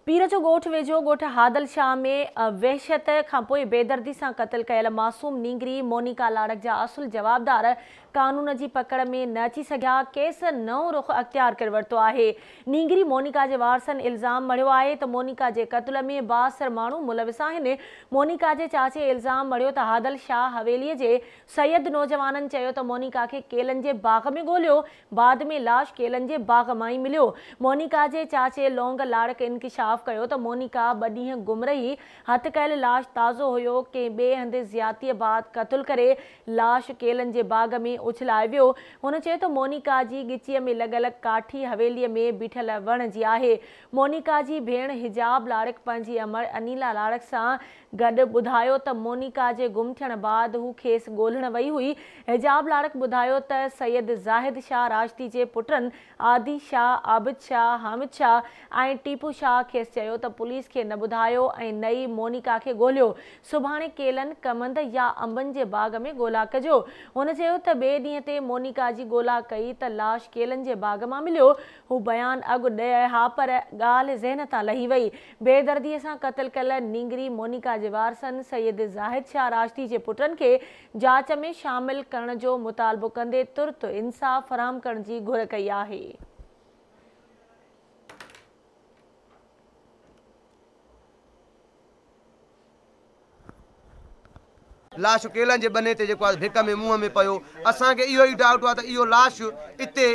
پير جو ڳوٺ ويجهو ڳوٺ هادل شاهه ۾ وحشت کانپوء بيدردي سان قتل ڪيل معصوم نينگري مونيڪا لاڙڪ جا اصل جوابدار قانون جي پڪڙ ۾ نه اچي سگهيا، ڪيس نئون رخ اختيار ڪري ورتو آهي. نينگري مونيڪا جي وارثن الزام مڙهيو آهي ته مونيڪا جي قتل ۾ بااثر ماڻهو ملوث آهن. مونيڪا جي چاچي الزام مڙهيو ته هادل شاهه حويلي جي سيد نوجوانن چيو ته مونيڪا کي ڪيلن جي باغ ۾ ڳوليو، بعد ۾ لاش ڪيلن جي باغ مان ئي مليو. مونيڪا جي چاچي لونگ لاڙڪ انڪشاف ڪيو ته مونيڪا ٻه ڏينهن گم رهي، هٿ ڪيل لاش تازو هيو، ڪنهن ٻئي هنڌ زيادتيء بعد قتل ڪري لاش ڪيلن جي باغ ۾ اڇلائي ويو. هن چيو ته مونيڪا جي ڳچيء ۾ لڳل ڪاٺي حويليء ۾ بيٺل وڻ جي آهي. مونيڪا جي ڀيڻ حجاب لاڙڪ پنهنجي امڙ انيلا لاڙڪ سان گڏ ٻڌايو ته مونيڪا جي گم ٿيڻ بعد هو کيس ڳولڻ وئي هئي. حجاب لاڙڪ ٻڌايو ته سيد زاهد شاهه راشدي جي پٽن عادي شاهه، عابد شاهه، حامد شاهه ۽ ٽيپو شاهه کيس چيو ته پوليس کي نه ٻڌايو ۽ نه ئي مونيڪا کي ڳوليو، سڀاڻي ڪيلن، ڪمند يا انبن جي باغ ۾ ڳولا ڪجو. هن چيو ته ٻئي ڏينهن تي مونيڪا جي ڳولا ڪئي ته لاش ڪيلن جي باغ مان مليو. هو بيان اڳ ڏئي ها پر ڳالهه ذهن تان لهي وئي. بيدرديء سان قتل ڪيل نينگري مونيڪا جي وارثن سيد زاهد شاهه راشدي جي پٽن کي جاچ ۾ شامل ڪرڻ جو مطالبو ڪندي ترت انصاف فراهم ڪرڻ جي گهر ڪئي آهي. لاش ڪيلن جي ٻني تي جيڪو آهي ڀڪ ۾ منهن ۾ پيو. اسان کي اهو ئي ڊائوٽ آهي ته اهو لاش اتي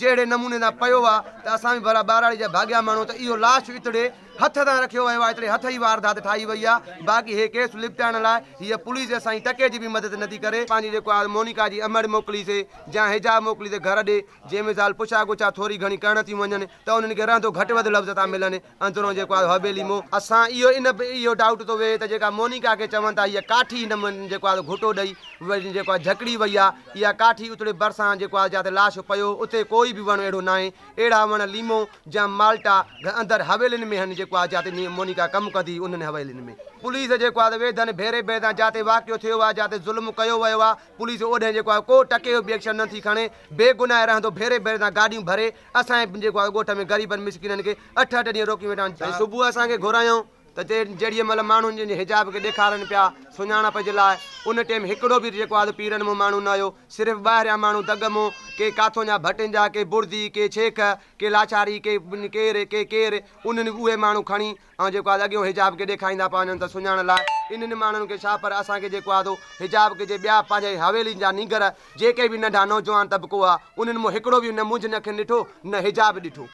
جهڙي نموني سان پيو آهي ته اسان به ڀلا ٻهراڙي جا ڀاڳيا ماڻهو ته اهو لاش اتڙي هٿ تان رکيو ويو آهي اتڙي هٿ ئي واردات ٺاهي وئي آهي باقي هي ڪيس لپٽائڻ لاء هيء پوليس اسان جي ٽڪي جي به مدد نٿي ڪري. پنهنجي جيڪو آهي مونيڪا جي امڙ موڪلي سي جا حجاب موڪلي سي گهر ڏي جنهن ۾ زال پڇا ڳڇا ٿوري گهڻي ڪرڻ ٿيون وڃن ته انهن کي رهندو گهٽ وڌ لفظ ٿا ملن. اندرون جيڪو آهي حويلي مون اسان اهو ان به اهو ڊائوٽ ٿو ويهي ته جيڪا مونيڪا کي چون ٿا هيء ڪاٺي هن م جيڪو آهي گهٽو ڏئي وري جيڪو آهي جهڪڙي وئي آهي اها ڪاٺي اتڙي ڀرسان جيڪو آهي جاتي لاش پيو اتي ڪوئي به وڻ اهڙو ناهي اهڙا وڻ ليمو جا مالٽا گه اندر حويلين ۾ هن جيڪو آهي جاتي مونيڪا ڪم ڪندي هئي انهن حويلين ۾ پوليس جيڪو آهي ويڌن ڀيري ڀيري جاتي واقعو ٿيو آهي جاتي ظلم ڪيو ويو آهي پوليس اوڏهين جيڪو آهي ڪو ٽڪي جو به ايڪشن نه ٿي کڻي، بي گناهه رهندو ڀيري ڀيري تان گاڏيون ڀري اسان جي جيڪو آهي ڳوٺ ۾ غريبن مسڪينن کي اٺ اٺ ڏينهن روڪيون ويٺا آهن. سائين صبح اسان کي گهرايائون ته جهڙيء مهل ماڻهن جي حجاب کي ڏيکارن پيا سڃاڻپ جي لاء ان ٽيم هڪڙو به جيڪو آهي پيرن مون ماڻهو نه آيو صرف ٻاهريان ماڻهو دڳ مون ڪي ڪاٿون جا ڀٽين جا ڪي بڙدي ڪي شيخ ڪي لاچاري ڪي ڪير ڪي ڪير انهن اهي ماڻهو کڻي ۽ جيڪو آهي اڳيون حجاب کي ڏيکاريندا پيا وڃن ته سڃاڻ لاء انهن ماڻهن کي ڇا پر اسان کي جيڪو آهي سو حجاب کي جي ٻيا پنهنجي حويلين جا نينگر جيڪي به ننڍا نوجوان طبقو آهي انهن مان هڪڙو به نه منجهن اکين ڏٺو نه حجاب ڏٺو.